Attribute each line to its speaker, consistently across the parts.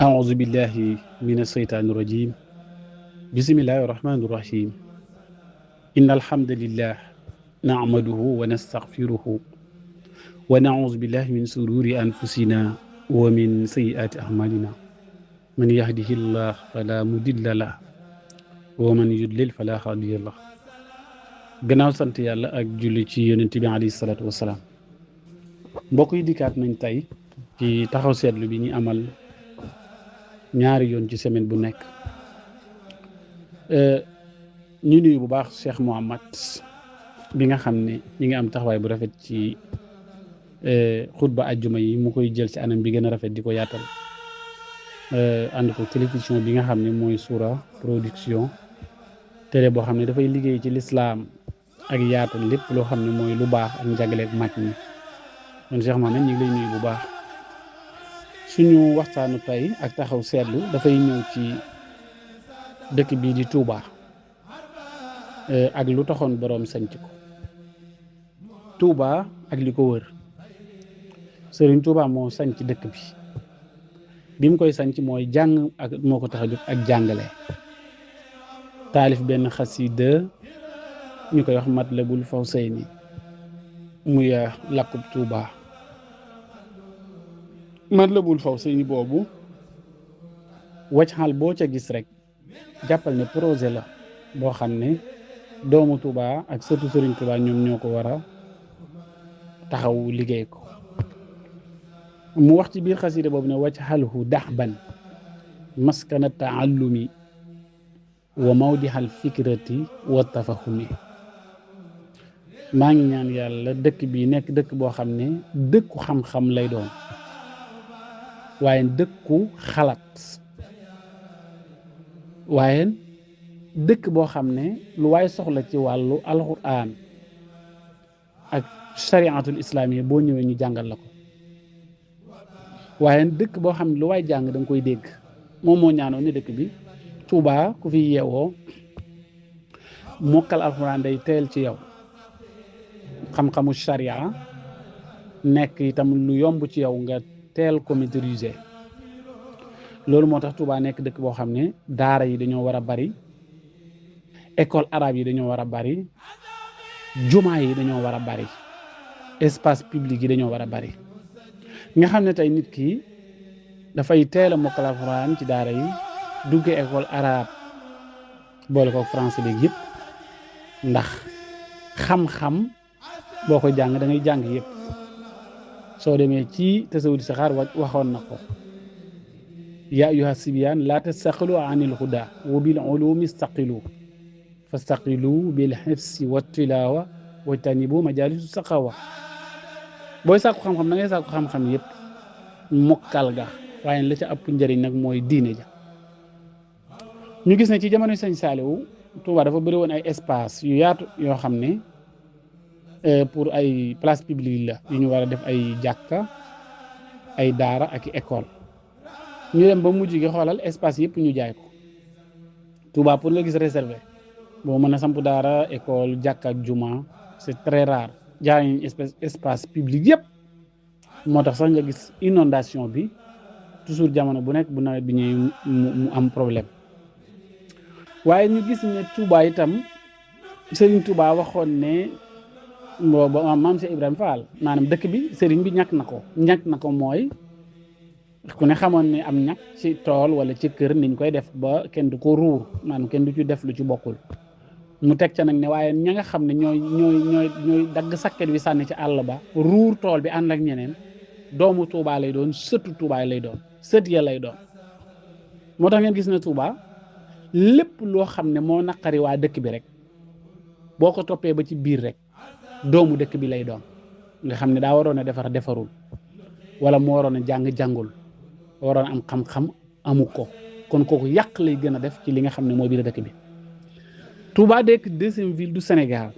Speaker 1: أعوذ بالله من الشيطان الرجيم بسم الله الرحمن الرحيم إن الحمد لله نعمده ونستغفره ونعوذ بالله من شرور أنفسنا ومن سيئات أعمالنا من يهده الله فلا مضل له ومن يضلل فلا هادي له gannaaw sant yàlla ak julli ci yonent bi alayhi salaatu wasalaam mbokk yi dikkaat nañ tey ci taxaw seetlu bi ñu amal ñaari yoon ci semaine bu nekk ñu nuyu bu baax Cheikh Mouhamad bi nga xam ne ñi ngi am taxawaay bu rafet ci xutba ajjuma yi mu koy jël ci anam bi gën a rafet di ko yaatal ànd ko télévision bi nga xam ne mooy Soura production télé boo xam ne dafay liggéey ci lislaam ak yaatal lépp loo xam ne mooy lu baax ak njagaleeg mag ñi kon Cheikh Mouhamad ñu ngi lay nuyu bu baax suñu waxtaanu tey ak taxaw seetlu dafay ñëw ci dëkk bii di Touba ak lu taxoon boroom sanc ko Touba ak li ko wër Sëriñ Touba moo sanc dëkk bi mu koy sanc mooy jàng ak moo ko tax a jóg ak jàngale taalif benn xasida ñu koy wax Matlabul Fawzayni muy làkkub Touba Matlabul Fawzayni boobu wacc xal boo ca gis rek jàppal ne projet la boo xam ne doomu Touba ak sëtu Sëriñ Touba ñoom ñoo ko war a taxaw liggéey ko mu wax ci biir xasida boobu ne wacc xalhu daxban maskana taallumi wa mawdixal fikrati wa tafahumi maa ngi ñaan yàlla dëkk bi nekk dëkk boo xam ne dëkku xam-xam lay doon waaye dëkku xalaat waaye dëkk boo xam ne lu waay soxla ci wàllu alxuraan ak shariatul islaamiya boo ñëwee ñu jàngal la ko waaye dëkk boo xam ne lu waay jàng da nga koy dégg moom moo ñaanoon ne dëkk bi Touba ku fi yeewoo mokkal alxuraan day teel ci yow xam-xamu sharia nekk itam lu yomb ci yow nga teel ko maîtriser loolu moo tax Touba nekk dëkk boo xam ne daara yi dañoo war a bari école arabe yi dañoo war a bari jumaa yi dañoo war a bari espace public yi dañoo war a bari nga xam ne tey nit ki dafay teel a mokkal alxuraan ci daara yi duggee école arabe boole ko français léegi yëpp ndax xam-xam boo ko jàng da ngay jàng yëpp soo demee ci tasawudi saxaar waxoon na ko yaa ayyuha sibyaan laa tastaqilu anil huda wa bil ulumi istaqilu fastaqilu bil hifsi wa tilawa wajtanibu majalisu saqawa booy sàkku xam-xam da ngay sàkku xam-xam yëpp mokkal ga waaye la ca ëpp njëriñ nag mooy diine ja ñu gis ne ci jamono Sëñ Saaliwu Touba dafa bëri woon ay espace yu yaatu yoo xam ne pour ay place publique la yu ñu war a def ay jàkka ay daara ak école ñu dem ba mujj gi xoolal espace yëpp ñu jaay ko Touba pour nga gis réservé boo mën a samp daara école jàkka ak juma c'est très rare jaay nañ espace public yëpp moo tax sax nga gis inondation bi toujours jamono bu nekk bu nawet bi ñëwee mu am problème waaye ñu gis ne Touba itam Serigne Touba waxoon ne booba maam Cheikh Ibrahima Fall maanaam dëkk bi Serigne bi ñàkk na ko mooy ku ne xamoon ne am ñàkk ci tool wala ci kër niñ koy def ba kenn du ko ruur maanaam kenn du ci def lu ci bokkul mu teg ca nag ne waaye ña nga xam ne ñooy dagg sakket bi sànni ci àll ba ruur tool bi ànd ak ñeneen doomu Touba lay doon sëtu Touba lay doon sët ya lay doon moo tax ngeen gis ne Touba lépp loo xam ne moo naqari waa dëkk bi rek boo ko toppee ba ci biir rek doomu dëkk bi lay doon nga xam ne daa waroon a defarul wala mu waroon a jàngul waroon a am xam-xam amu ko kon kooku yàq lay gën a def ci li nga xam ne moo biir dëkk bi Touba nekk deuxième ville du Sénégal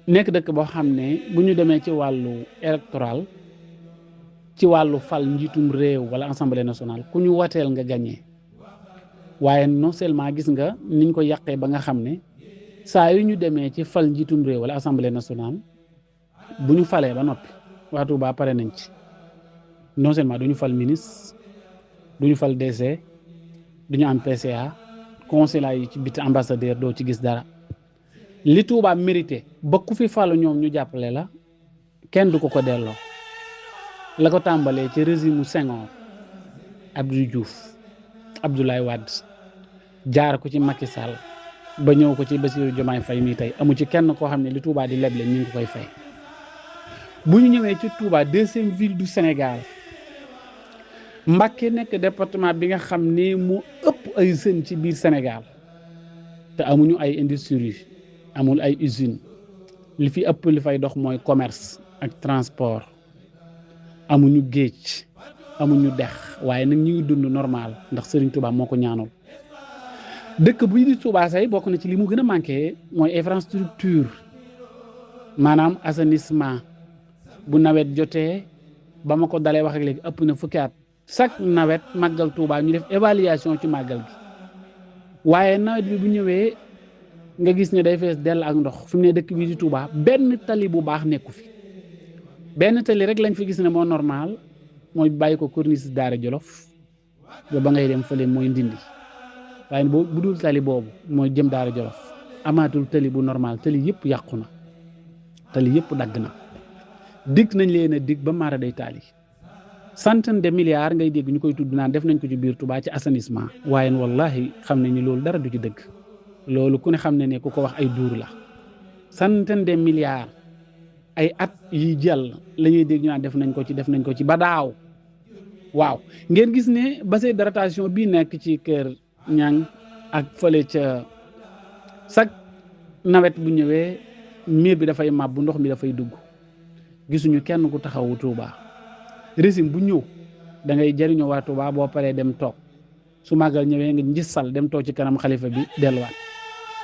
Speaker 1: nekk dëkk boo xam ne bu ñu demee ci wàllu électoral ci wàllu fal njiitum réew wala assemblée nationale ku ñu wateel nga gagné waaye non seulement gis nga niñ ko yàqee ba nga xam ne saa yu ñu demee ci fal njiitum réew wala assemblée nationale bu ñu falee ba noppi waa Touba pare nañ ci non seulement duñu fal ministre duñu fal DC duñu am PCA consulat yi ci biti ambassadeur doo ci gis dara li Touba mérité ba ku fi falu ñoom ñu jàppale la kenn du ko delloo la ko tàmbalee ci régime Senghor Abdou Diouf Abdoulaye Wade jaar ko ci Macky Sall ba ñëw ko ci Bassirou Diomaye Faye mii tey amu ci kenn koo xam ne li Touba di leble ñu ngi koy fay bu ñu ñëwee ci Touba deuxième ville du Sénégal Mbacké nekk département bi nga xam ne mu ëpp ay jeunes ci biir Sénégal te amuñu ay industrie amul ay usine li fi ëpp li fay dox mooy commerce ak transport amuñu géej amuñu dex waaye nag ñu ngi dund normal ndax Serigne Touba moo ko ñaanal dëkk bu di Touba say bokk na ci li mu gën a manqué mooy infrastructure maanaam assainissement bu nawet jotee ba ma ko dalee wax ak léegi ëpp na fukki at chaque nawet màggal Touba ñu def évaluation ci màggal gi waaye nawet bi bu ñëwee nga gis ne day fees dell ak ndox fi mu ne dëkk bi di Touba benn tali bu baax nekku fi benn tali rek lañ fi gis ne moo normal mooy bàyyi ko corniche Daara Jolof ba ngay dem fële mooy Ndindi waaye bu dul tali boobu mooy jëm Daara Jolof amaatul tali bu normal tali yëpp yàqu na tali yëpp dagg na dig nañ leen a dig ba maara day taali centaine de milliards ngay dégg ñu koy tudd naan def nañ ko ci biir Touba ci assainissement waaye wallahi xam nañ ni loolu dara du ci dëgg loolu ku ne xam ne ku ko wax ay duur la centaine de milliards ay at yi jàll la ñuy dégg ñu naan def nañ ko ci ba daaw waaw ngeen gis ne bassin de rétention bii nekk ci kër ñang ak fële ca chaque nawet bu ñëwee miir bi dafay màbb ndox mi dafay dugg gisuñu kenn ku taxawu Touba régime bu ñëw da ngay jëriñoo waa Touba boo paree dem toog su màggal ñëwee nga njissal dem toog ci kanam xalifa bi delluwaat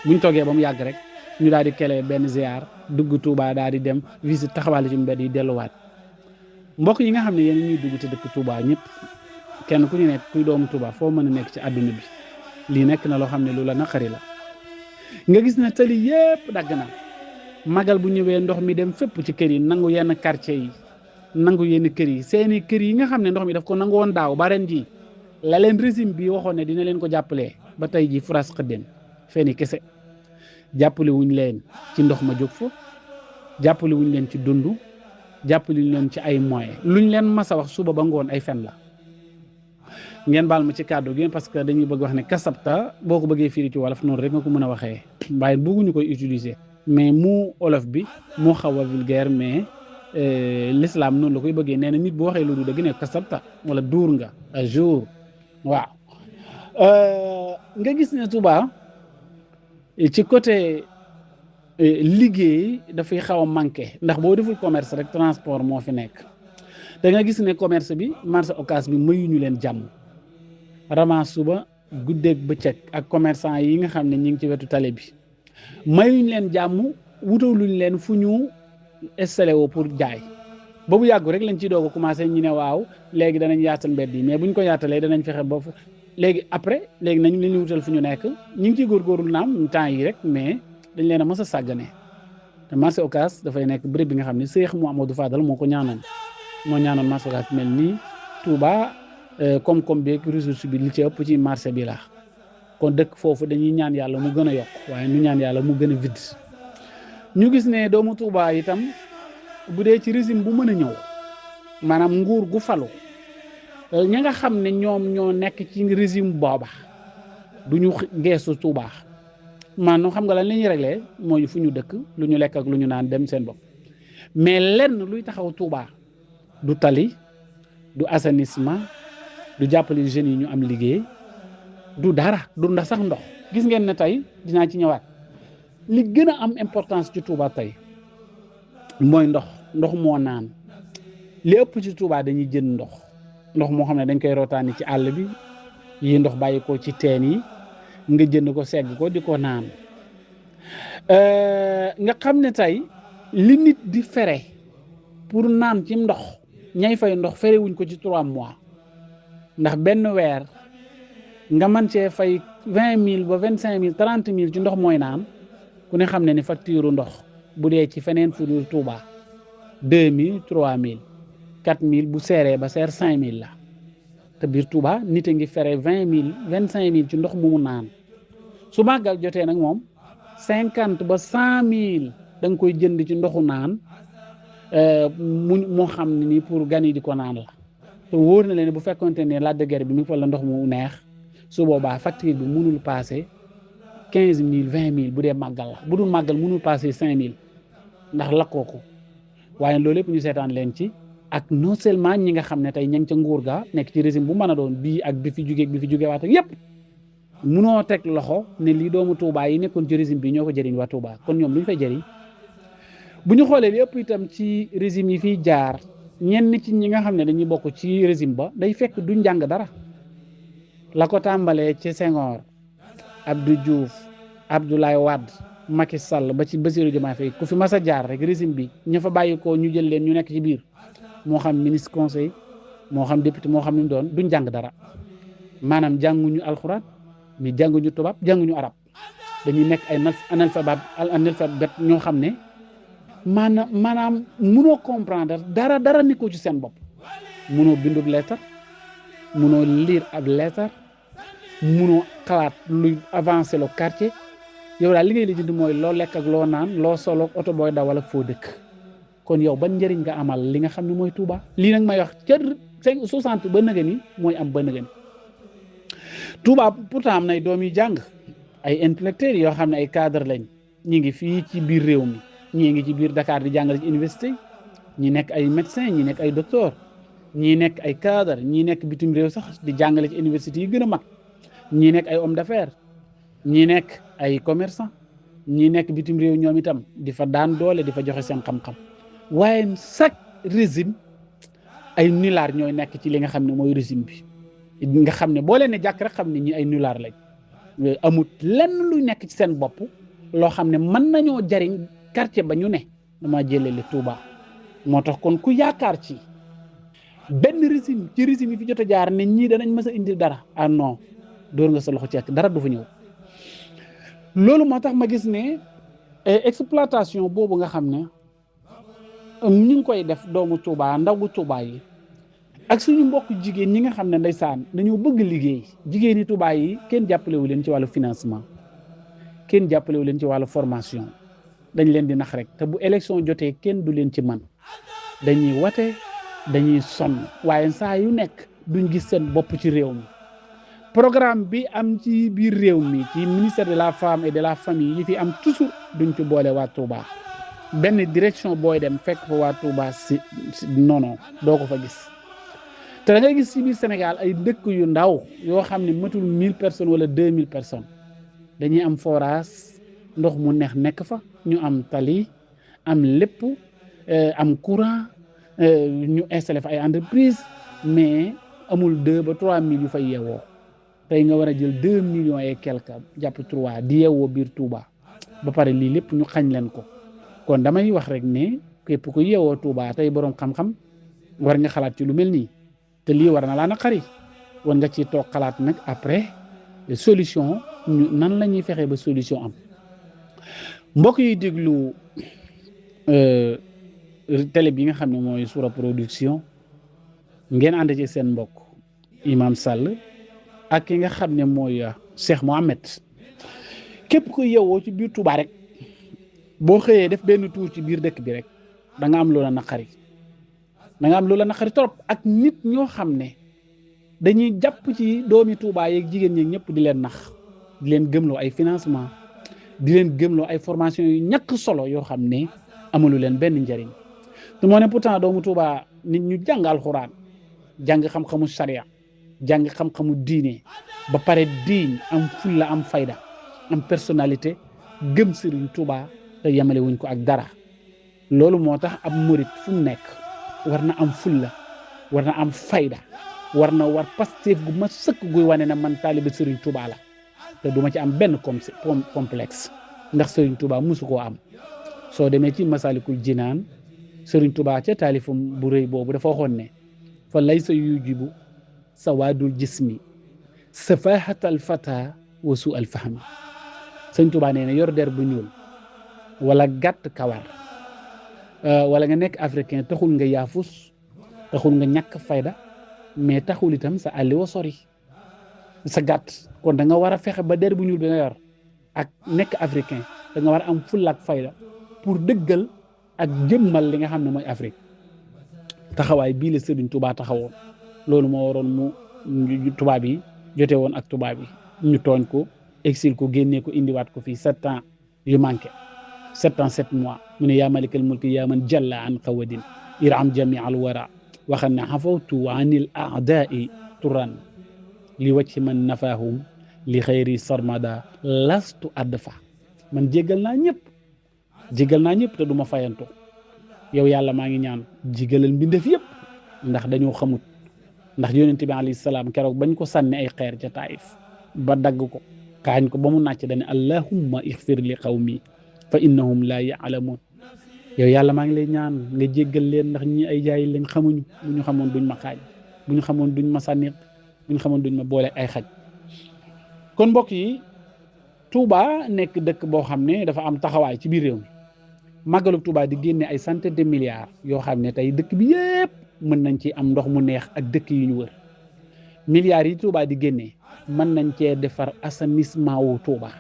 Speaker 1: buñ toogee ba mu yàgg rek ñu daal di kelee benn ziar dugg Touba daal di dem visite taxawal ci mbedd yi delluwaat mbokk yi nga xam ne yéen ñuy dugg ci dëkk Touba ñëpp kenn ku ñu nekk kuy doomu Touba foo mën a nekk ci àdduna bi lii nekk na loo xam ne lu la naqari la nga gis ne tali yépp dagg na magal bu ñëwee ndox mi dem fépp ci kër yi nangu yenn quartier yi nangu yenn kër yi seeni kër yi nga xam ne ndox mi daf ko nangu woon daaw ba ren ji la leen régime bi waxoon ne dina leen ko jàppalee ba tey ji France xëddeen feeni kese jàppale wuñ leen ci ndox ma jóg fa jàppale wuñ leen ci dund jàppale wuñ leen ci ay moyens luñ leen mas a wax suba ba ngoon ay fen la ngeen baal ma ci kàddu gi parce que dañuy bëgg wax ne kasabta boo ko bëggee firi ci wolof noonu rek nga ko mën a waxee waaye bëgguñu koy utiliser mais mu olof bi moo xaw a vulgaire mais l'islam noonu la koy bëggee nee na nit bu waxee lu du dëgg ne kasabta wala duur nga a jour waaw nga gis ne Touba ci côté liggéey dafay xaw a manqué ndax boo deful commerce rek transport moo fi nekk da nga gis ne commerce bi marché Ocass bi mayuñu leen jàmm ramas suba guddeeg bëccëg ak commerçant yi nga xam ne ñi ngi ci wetu tali bi mayuñ leen jàmm wutaluñ leen fu ñu installé woo pour jaay ba bu yàggu rek lañ ci doog a commencé ñu ne waaw léegi danañ yaatal mbedd yi mais buñ ko yaatalee danañ fexe ba léegi après léegi nañ leen wutal fu ñu nekk ñu ngi ciy góorgóorlu naam temps yi rek mais dañ leen a mës a sàggane te marché Ocass dafay nekk béréb bi nga xam ne Cheikh Mouhamadou Fadal moo ko ñaanoon moo ñaanoon marché Ocass mel nii Touba koom-koom beeg ressource bi li ci ëpp ci marché bi la kon dëkk foofu dañuy ñaan yàlla mu gën a yokk waaye ñu ñaan yàlla mu gën a vide ñu gis ne doomu Touba itam bu dee ci régime bu mën a ñëw maanaam nguur gu falu ña nga xam ne ñoom ñoo nekk ci régime booba du ñu geesu Touba maanaam xam nga lan la ñuy réglé mooy fu ñu dëkk lu ñu lekk ak lu ñu naan dem seen bopp mais lenn luy taxaw Touba du tali du assainissement du jàppale jeunes yi ñu am liggéey du dara du ndax sax ndox gis ngeen ne tey dinaa ci ñëwaat li gën a am importance ci Touba tey mooy ndox moo naan li ëpp ci Touba dañuy jënd ndox moo xam ne dañ koy rootaani ci àll bi yi ndox bàyyi ko ci teen yi nga jënd ko segg ko di ko naan nga xam ne tey li nit di fere pour naan ci ndox ñay fay ndox fere wuñ ko ci 3 mois ndax benn weer nga mën cee fay 20 000 ba 25 000 30 000 ci ndox mooy naan ku ne xam ne ni facture ndox bu dee ci feneen fu dul Touba 2 000 3 000 4 000 bu seeree ba seer 5 000 la te biir Touba nit a ngi fere 20 000 25 000 ci ndox mu naan su màggal jotee nag moom 50 ba 100 000 da nga koy jënd ci ndoxu naan moo xam ne ni pour gan yi di ko naan la te wóor na leen bu fekkonte ne Lac de Guiers bi mi ngi fa la ndox mu neex su boobaa facture bi mënul passé 15 000 20 000 bu dee màggal la bu dul màggal mënul passé 5 000 ndax lakkoo ko waaye loolu lépp ñu seetaan leen ci ak non seulement ñi nga xam ne tey ña ngi ca nguur ga nekk ci régime bu mën a doon bii ak bi fi jugee waat ak yépp munoo teg loxo ne lii doomu Touba yi nekkoon ci régime bi ñoo ko jëriñ waa Touba kon ñoom lu ñu fay jëriñ bu ñu xoolee li ëpp itam ci régime yi fiy jaar ñenn ci ñi nga xam ne dañuy bokk ci régime ba day fekk du njàng dara la ko tàmbalee ci Senghor Abdou Diouf Abdoulaye Wade Macky Sall ba ci Bassirou Diomaye Faye ku fi mas a jaar rek régime bi ña fa bàyyi ko ñu jël leen ñu nekk ci biir moo xam ministre conseil moo xam député moo xam ni mu doon duñ jàng dara maanaam jànguñu alxuraan mi jànguñu tubaab jànguñu arab dañuy nekk ay analphabète ñoo xam ne maanaam munoo comprendre dara ni ko ci seen bopp munoo bindub lettre munoo lire ab lettre munoo xalaat luy avancer le quartier yow daal li ngay lijjanti mooy loo lekk ak loo naan loo solo oto booy dawal ak foo dëkk kon yow ban njëriñ nga amal li nga xam ne mooy Touba lii nag may wax ca 60 ba nëgë ni mooy am ba nëgë ni Touba pourtant am nay doom yi jàng ay intellectuels yoo xam ne ay cadre lañ ñi ngi fii ci biir réew mi ñii ngi ci biir Dakar di jàngale ci université ñi nekk ay médecin ñi nekk ay docteur ñii nekk ay cadre ñii nekk bitim réew sax di jàngale ci université yi gën a mag ñii nekk ay homme d'affaires ñii nekk ay commerçant ñii nekk bitim réew ñoom itam di fa daan doole di fa joxe seen xam-xam waaye chaque régime ay nulaar ñooy nekk ci li nga xam ne mooy régime bi nga xam ne boo leen ne jàkk rek xam ne ñi ay nulaar lañ amut lenn luy nekk ci seen bopp loo xam ne mën nañoo jariñ quartier ba ñu ne dama jëlele Touba moo tax kon ku yaakaar ci benn régime ci régime yi fi jot a jaar ne ñii danañ mës a indi dara ah non dóor nga sa loxo ci ak dara du fa ñëw loolu moo tax ma gis ne exploitation boobu nga xam ne ñu ngi koy def doomu Touba ndawu Touba yi ak suñu mbokk jigéen ñi nga xam ne ndeysaan dañoo bëgg liggéey jigéen yi Touba yi kenn jàppalewu leen ci wàllu financement kenn jàppalewu leen ci wàllu formation dañ leen di nax rek te bu élection jotee kenn du leen ci man dañuy wate dañuy sonn waaye saa yu nekk duñ gis seen bopp ci réew mi programme bi am ci biir réew mi ci ministère de la femme et de la famille yi fi am toujours duñ ci boole waa Touba benn direction booy dem fekk fa waa Touba si non doo ko fa gis te da ngay gis ci biir Sénégal ay dëkk yu ndaw yoo xam ne matul 1000 personnes wala 2000 personnes dañuy am forage ndox mu neex nekk fa ñu am tali am lépp am courant ñu installé fa ay entreprise mais amul 2 ba 3 000 yu fay yeewoo tey nga war a jël 2 millions et quelque jàpp 3 di yeewoo biir Touba ba pare lii lépp ñu xañ leen ko kon damay wax rek ne képp ku yeewoo Touba tey boroom xam-xam war nga xalaat ci lu mel nii te lii war na laa naqari war nga ci toog xalaat nag après solution ñu nan la ñuy fexee ba solution am mbokk yi déglu télé bi nga xam ne mooy Soura Production ngeen ànd ci seen mbokk Imam Sall ak ki nga xam ne mooy Cheikh Mohamed képp ku yeewoo ci biir Touba rek boo xëyee def benn tour ci biir dëkk bi rek da nga am loola naqari trop ak nit ñoo xam ne dañuy jàpp ci doomi Touba yeeg jigéen ñi ñëpp di leen nax di leen gëmloo ay financement di leen gëmloo ay formation yu ñàkk solo yoo xam ne amalu leen benn njëriñ te moo ne pourtant doomu Touba nit ñu jàng alxuraan jàng xam-xamu sharia jàng xam-xamu diine ba pare diiñ am fulla am fayda am personnalité gëm Serigne Touba te yemale wuñ ko ak dara loolu moo tax ab murit fu mu nekk war na am fulla war na am fayda war na war Pastef gu ma sëkk guy wane na man taalibe Serigne Touba la te duma ci am benn complexe ndax Serigne Touba musu koo am soo demee ci Masalikul Jinaan Serigne Touba ca taalifum bu rëy boobu dafa waxoon ne fa laysa yujibu sawaadul jismi safahatal fata wa su al fahmi Serigne Touba nee na yor der bu ñuul wala gàtt kawar wala nga nekk africain taxul nga yaafus taxul nga ñàkk fayda mais taxul itam sa àlli wa sori sa gàtt kon da nga war a fexe ba der bu ñuul bi nga yor ak nekk africain da nga war a am fulla ak fayda pour dëggal ak jëmmal li nga xam ne mooy Afrique taxawaay bii la Serigne Touba taxawoon loolu moo waroon mu tubaab yi jote woon ak tubaab yi ñu tooñ ko exil ko génnee ko indiwaat ko fii 7 ans yu manqué 7 ans 7 mois mu ne yaa malikal mulki yaa man jalla an xawadin iram jami al wara waxam ne xafawtu anil aadai turan li wacci man nafahum li xayri sarmada lastu adfa man jéggal naa ñëpp te du ma fayanto yow yàlla maa ngi ñaan jigalal mbindeef yëpp ndax dañoo xamut ndax yonent bi alayhi salaam keroog bañ ko sànni ay xeer ca Taayif ba dagg ko kaañ ko ba mu nàcc dane allahumma ixfir li qawmi fa innahum laa yaalamuun yow yàlla maa ngi lay ñaan nga jéggal leen ndax ñi ay jaay leen xamuñu bu ñu xamoon duñ ma xaaj bu ñu xamoon duñ ma sànni bu ñu xamoon duñ ma boole ay xaj kon mbokk yi Touba nekk dëkk boo xam ne dafa am taxawaay ci biir réew mi màggalu Touba di génne ay centaine de milliards yoo xam ne tey dëkk bi yépp mën nañ ci am ndox mu neex ak dëkk yi ñu wër milliards yi Touba di génnee mën nañ cee defar assainissement wu Touba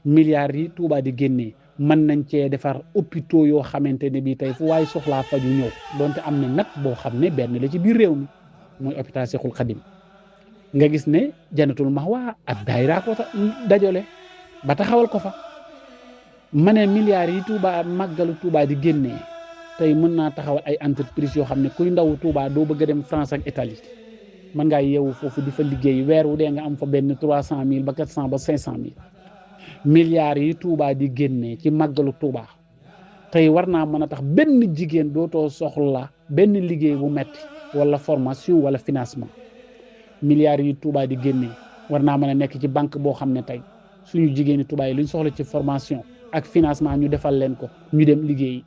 Speaker 1: milliards yi Touba di génnee mën nañ cee defar hôpitaux yoo xamante ne bii tey fu waaye soxlaa faju ñëw donte am na nag boo xam ne benn la ci biir réew mi mooy hôpital Cheikhul Khadim nga gis ne Jannatul Mahwa ab daayira ko dajale ba taxawal ko fa ma ne milliards yi Touba màggalu Touba di génnee tey mën naa taxawal ay entreprise yoo xam ne kuy ndaw Touba doo bëgg a dem France ak Italie mën ngaa yeewu foofu di fa liggéey weer wu dee nga am fa benn 300 000 ba 400 ba 500 000 milliards yi Touba di génnee ci màggalu Touba tey war naa mën a tax benn jigéen dootoo soxla benn liggéey bu metti wala formation wala financement milliards yi Touba di génnee war naa mën a nekk ci banque boo xam ne tey suñu jigéeni Touba yi luñ soxla ci formation ak financement ñu defal leen ko ñu dem liggéeyi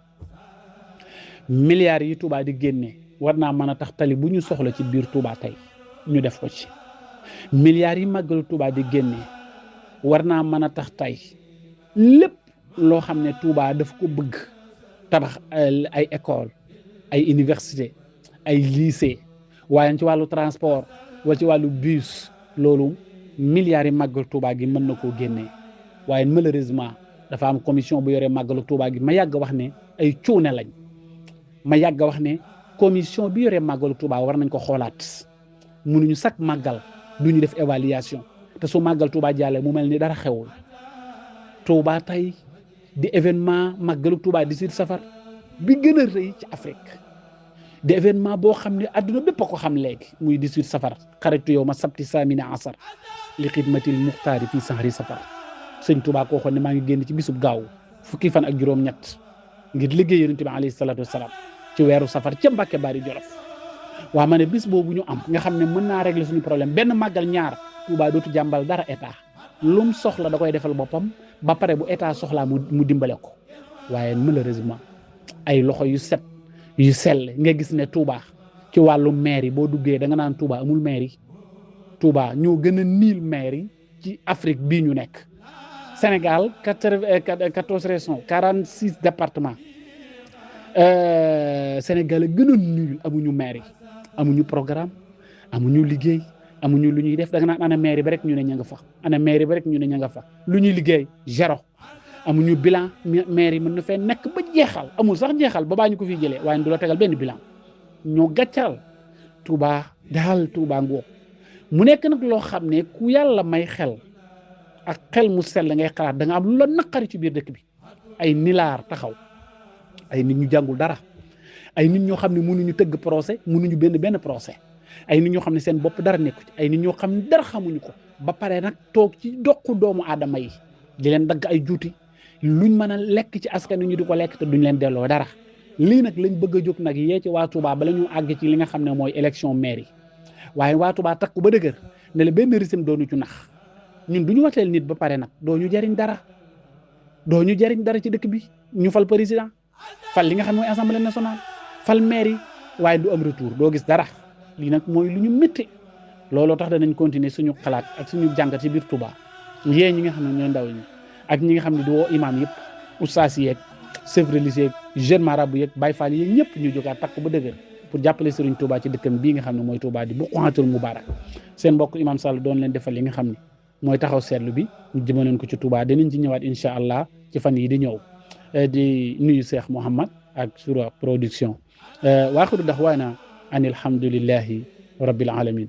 Speaker 1: milliards yi Touba di génnee war naa mën a tax tali bu ñu soxla ci biir Touba tey ñu def ko ci milliards yi màggalu Touba di génnee war naa mën a tax tey lépp loo xam ne Touba daf ko bëgg tabax ay école ay université ay lycée waaye ci wàllu transport wala ci wàllu bus loolu milliards yi màggal Touba gi mën na koo génnee waaye malheureusement dafa am commission bu yoree màggalu Touba gi ma yàgg wax ne ay cuune lañ ma yàgg wax ne commission bi yoree màggalu Touba war nañ ko xoolaat mënuñu sax màggal du ñu def évaluation te su màggal Touba jàllee mu mel ni dara xewul Touba tey di événement màggalu Touba 18 safar bi gën a rëy ci Afrique di événement boo xam ne adduna bépp a ko xam léegi muy 18 safar xaritu yow ma sabti samina asar li xidmatil muxtaari fii sahri safar sëñ Touba koo xoon ne maa ngi génn ci bisub gaaw fukki fan ak juróom-ñett ngir liggéey yonent bi alayhi salaatu wasalaam ci weeru safar ca Mbàkke Bari Jolof waa ma ne bis boobu ñu am nga xam ne mën naa régler suñu problème benn màggal ñaar Touba dootu jàmbal dara état lum soxla da koy defal boppam ba pare bu état soxlaa mu dimbale ko waaye malheureusement ay loxo yu set yu sell nga gis ne Touba ci wàllu maire yi boo duggee da nga naan Touba amul maire yi Touba ñoo gën a niil maire yi ci Afrique bii ñu nekk Sénégal 14 régions 46 départements Sénégal a gën a niil amuñu maire yi amuñu programme amuñu liggéey amuñu lu ñuy def da nga naan ana maire ba rek ñu ne ña nga fa ana maire ba rek ñu ne ña nga fa lu ñuy liggéey zéro amuñu bilan maire yi mën na fee nekk ba jeexal amul sax jeexal ba baa ñu ko fiy jëlee waaye du la tegal benn bilan ñoo gàccal Touba daal Touba ngoo mu nekk nag loo xam ne ku yàlla may xel ak xel mu sell ngay xalaat da nga am lu la naqari ci biir dëkk bi ay nilaar taxaw ay nit ñu jàngul dara ay nit ñoo xam ne mënuñu tëgg procès mënuñu benn procès ay nit ñoo xam ne seen bopp dara nekku ci ay nit ñoo xam ne dara xamuñu ko ba pare nag toog ci doqu doomu aadama yi di leen dagg ay juuti luñ mën a lekk ci askan wi ñu di ko lekk te duñ leen delloo dara lii nag lañ bëgg a jóg nag yee ci waa Touba bala ñu àgg ci li nga xam ne mooy élection maire yi waaye waa Touba takku ba dëgër ne la benn régime doonu ci nax ñun du ñu wateel nit ba pare nag doo ñu jariñ dara ci dëkk bi ñu fal président fal li nga xam ne mooy assemblée nationale fal maire yi waaye du am retour doo gis dara lii nag mooy lu ñu métti looloo tax danañ continuer suñu xalaat ak suñu jàngat ci biir Touba yéen ñi nga xam ne ñooy ndaw ñi ak ñi nga xam ne di woo imam yëpp oustaz yeeg chef religieux yeeg jeune marabout yeeg Baye Fall yeeg ñëpp ñu jógaat takk ba dëgër pour jàppale Serigne Touba ci dëkkam bii nga xam ne mooy Touba di Buqatul Mubarak seen mbokk Imam Sall doon leen defal li nga xam ne mooy taxaw seetlu bi ñu jëmaloon ko ci Touba dinañ ci ñëwaat incha allah ci fan yi di ñëw di nuyu Cheikh Mouhamad ak Sura Production waaxiru daxwaana an alhamdulillahi rabbil alamin